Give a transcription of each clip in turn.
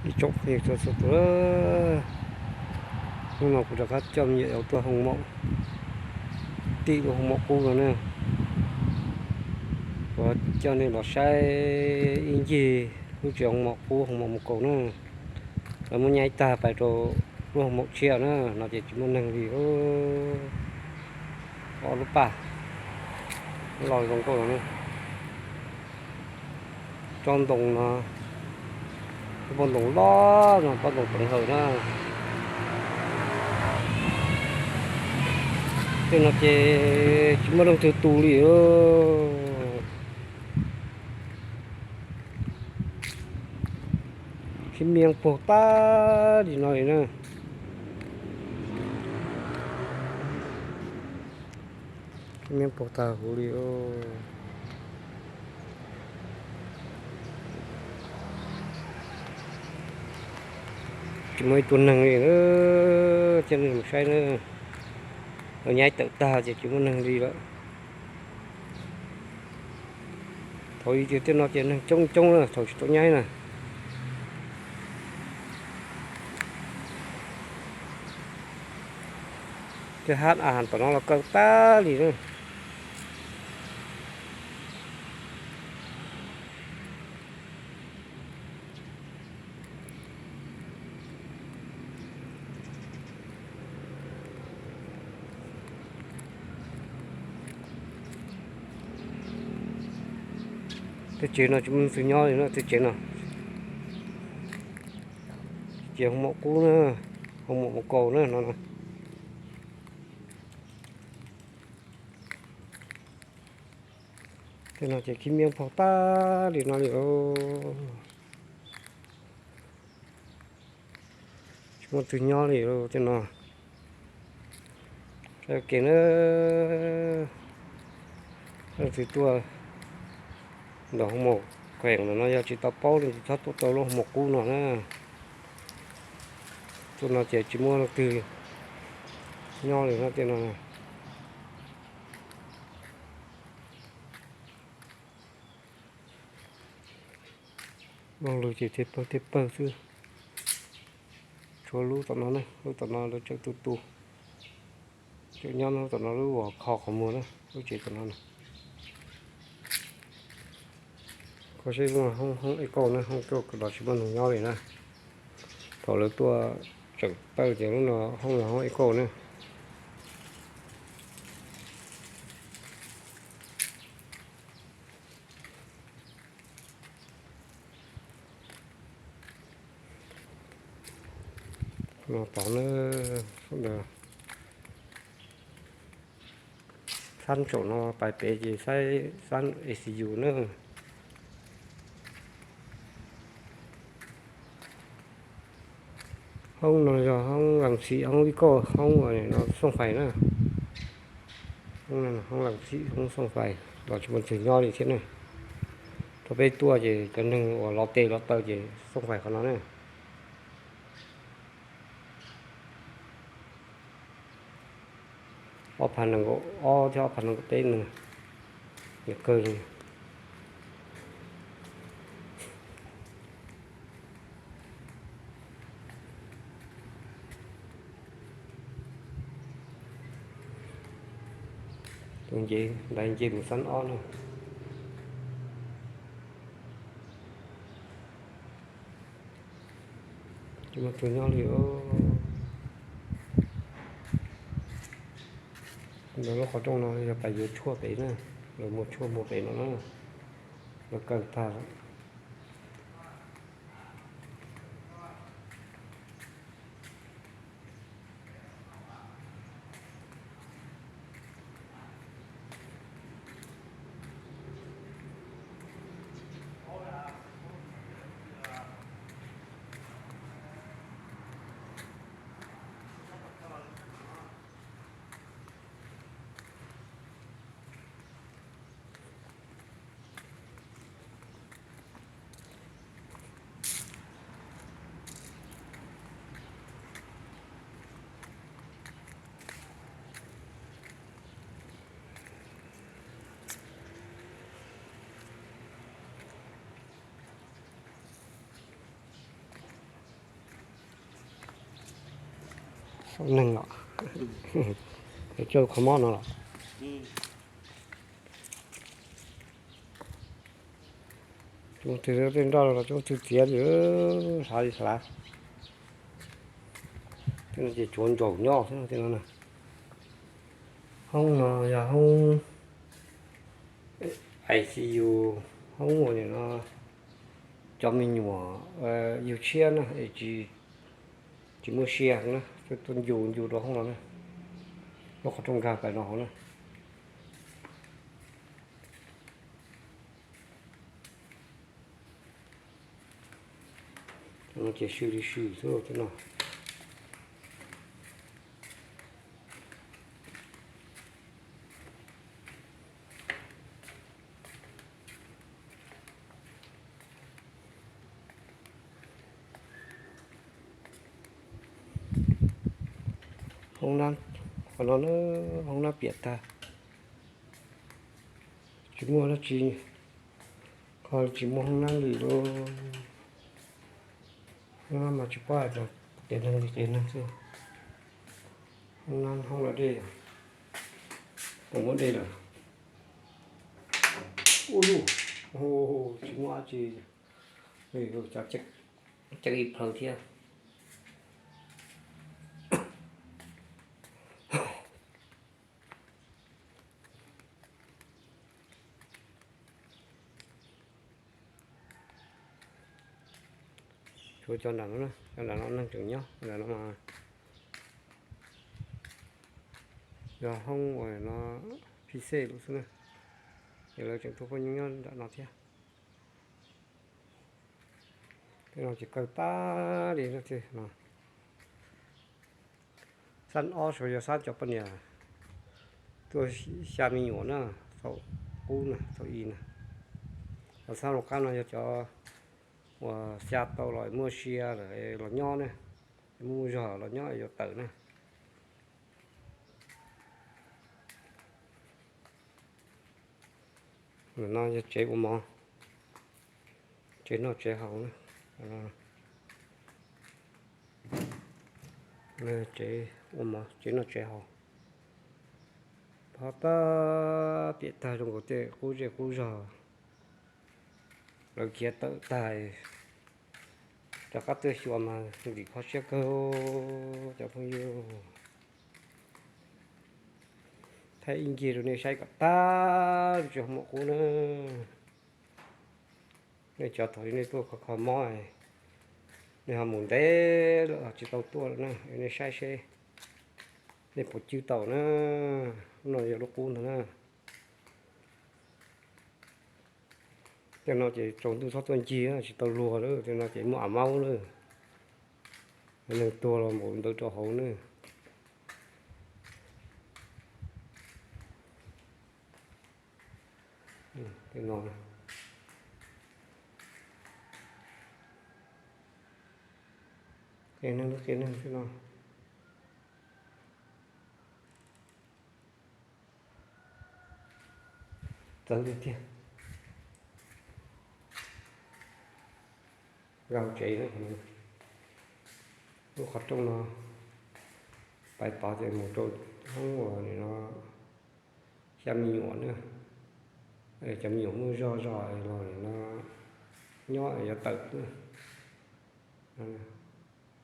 Ib tsoom phooj ywg txhua txhua tus, hnub no kuv rov qab coj me nyuam yaus tuaj hoo maum, tim lub hoo maum qub no na. Kuv coj nej los saib ib ncig lub tsev hoo maum qub hoo maum mus kaus na. Lawv muab nyaib tag pais rau lub hoo maum tshiab na, no ces tsis muaj neeg li. Ob lub paj los zoo nkauj no. Tsob ntoo no, pob ntoo loj no, pob ntoo peev hawm na. Tej no ces tsis muaj leej twg tu li. Khib miab puag tag li no li na. Khib miab puag tag huv li. Tsis muaj ib tug neeg li, coj nej mus saib na. Lawv nyaib tawm tag ces tsis muaj neeg li lawm. Thaum ub ces tej no ces neeg coob coob na, thaum tsis tau nyaib na. Tej hab a tom no los kaw tag li na. Tej tsev no tsis muaj leej twg nyob li na, tej tsev no. Ces hoo maum qub na, hoo maum mus kaus na no. Tej no ces khib miab puag tag li no li. Tsis muaj twg nyob li tej no. Saib ua ke na, leej twg tuaj ntawm hoo maum kheem no yog tsis tau paub li ces txhob tuaj rau lub hoo maum qub no na. Tuaj no ces tsis muaj leej twg nyob li no tej no. Mloog lus ces tej pawg tej pawg xwb. Tshuav lub tom no ne, lub tom no lawv tseem tu tu. Tseem nyob lub tom no, lub uas kho qhov muag na, lub tsev tom no na. Kho seb lub no hoob ib kauj na, hoob ib kauj los tsis muaj neeg nyob li na. Thaum lawv tuaj tseem tawj ces lub no hoob no hoob ib kauj na. No tod na, sab ntawd, sab tsaum no pais pem ces saib sab I C U na. Hoob no yog hoob lees xim, hoob ib kauj, hoob no xooj fais na. Hoob lees xim, hoob xooj fais los tsis muaj leej twg nyob li thiab ne. Thaum peb tuaj ces cov neeg uas los tes los taw ces xooj fais qhov no ne. Ob phav nees nkaum ob thiab ob phav nees nkaum peb no, yog kawg li. Tus nce ntawd nce mus xab ob na. Tsis muaj tus nyob li. Ntawm lub qhov rooj no yog pais yuav tshuaj pem na, lawv muag tshuaj muag pem no na, lawv kaw tag lawm. Thaum neeg los, coj qhov mob no los. Coob twg tej nroj los coob twg txiav li, hlav li hlav. Tej no ces tsuav ntsaum nyob xwb tej no na. Hoob no yog hoob I C U, hoob uas nim no cov me nyuam yug tshiab na, tsis, tsis muaj sia na, tuaj ncu ncu rau hoob no na, lub qhov rooj nkag pais no hauv na. Ces sw li sw xwb tej no. Hoob nab, qhov no na, hoob nab piam tag, tsis muaj dab tsi, kho tsis muaj hoob nab li lauj. Hoob nab mas tsis paub hais tias qias neeg li qias neeg xwb. Hoob nab hoob lawv dej, puas muaj dej lawm. Ub, tsis muaj dab tsi, cov ceeb ib plhaw thiab. Tshuav cov nram no, cov nram no neeg tseem nyob, nram no mas yog hoob uas no phi xej lawm xwb na, ces lawv tseem tuaj phooj ywg nyob nram no thiab. Tej no ces kaw tag li no. Xab ob saum yog xab cov poj niam tuaj xya me nyuam na, thaum qub na, thaum i na. Ho xab hauv qab no yog cov uas xya tau los muaj sia lawm los nyob na, muaj zog los nyob yuav tawm na. No yog tsev ua mov, tsev noj tsev haus na. Tsev ua mov, tsev noj tsev haus. Pov tag piam tag zoo nkaus tej qub zej qub zog. Lawv khiav tawm tag, rov qab tuaj xyuas mas ntim kho siab kawg cov phooj ywg. Thaij ib ncig rau nej saib kom tag tsis muaj qub na. Nej cov thaum nej tuaj kho kho mob, nej ho mus ntev lawm tsis tau tuaj lawm na, nej saib seb nej puas cwb tau na. No yog lub qub ntag na. Tej no ces tsaus ntuj txhob tuaj ncig tsis tau luag lawm, tej no ces muaj a maub lawm. Neeg tuag los npaum ntawd rau hauv na. Tej no, qia neeg, qia neeg tej no. Txawv tiag tiag. Nkag tsev, lub qhov rooj no pais tod ces mus rau hoob uas nim no xya me nyuam na. Cov me nyuam muaj zog zog los nim no nyob yuav tawm na.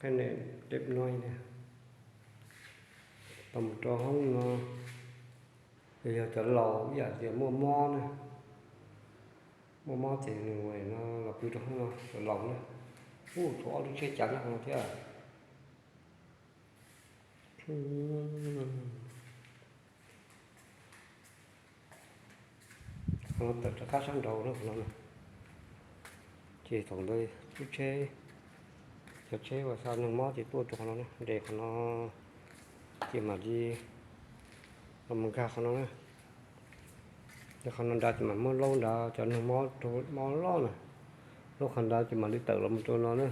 Qheb ne, deb no, tau mus rau hoob no, yog cov laus ib yam tias muaj mob na, muaj mob ces nws no los pw rau hoob no, cov laus na. Ub, tshuav ob lub tsheb cav nyob hauv no thiab. Qhov no tawm rov qab sab nraud no, qhov no. Ces thaum ntawd lub tsheb, cov tsheb uas xa neeg mob ces tuaj rau qhov no, nres qhov no, ces mam li los mus nkag qhov no na. Qhov no nrad ces mam muab laub nrad cov neeg mob rau mob loj na. Laub qhov nrad ces mam li tawm los mus rau no na.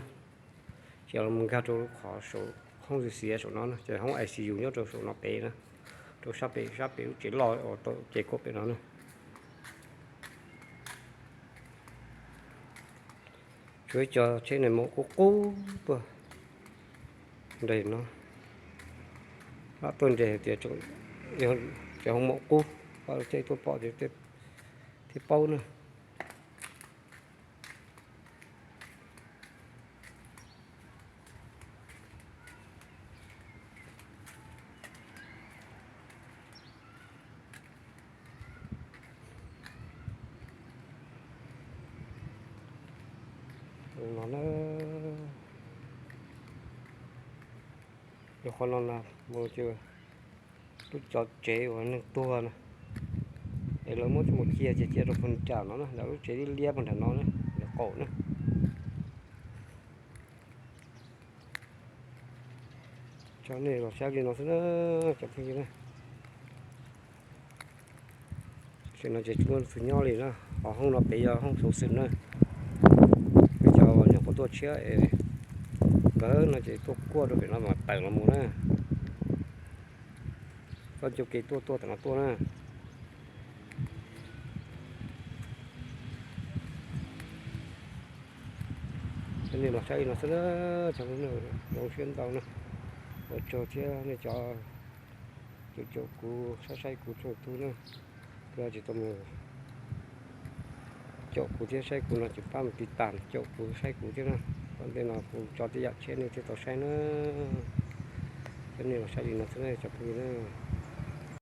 Ces los mus nkag rau qhov saum hoob xiav saum no na, ces hoob I C U nyob rau saum no pem na, rau sab pem, sab pem lub tsev loj uas tau ces kuaj pem no na. Tshuav ib co tsheb ne mus qub qub tuaj nres no. Tuaj nres tias cov hoo maum qub, pab caij tuaj pom thiab paub na. No na, yog qhov no na, mus lub cov tsev uas neeg tuag na, es lawv muab coj mus cia ces cia rau puag nram no na, lawv lub tsev liab liab puag nram no na, lawv qaum na. Cov nej los saib li no xwb na, cov phooj ywg na. Tam sim no ces tsis muaj leej twg nyob li na, ho hoob no pem yog hoob xov xwm na. Peb cov nyuam qhuav tuaj tshiab es nkawd no ces tuaj kuaj rau pem no mas tawm los mus na. Koj cov kev tuaj tuaj tam no tuaj na. Cov nej los saib li no xwb na, cov phooj ywg, zoo siab ntau na. Ua tsaug thiab nej cov caum kuv saib saib kuv txhua tus na. Kuv tsis tau mus caum kuv thiab saib kuv no ces pab mus tiv tas caum kuv saib kuv thiab na. Tom ntej no kuv tso tej yam tshiab nej thiaj tau saib na. Cov nej los saib li no xwb na cov phooj ywg na.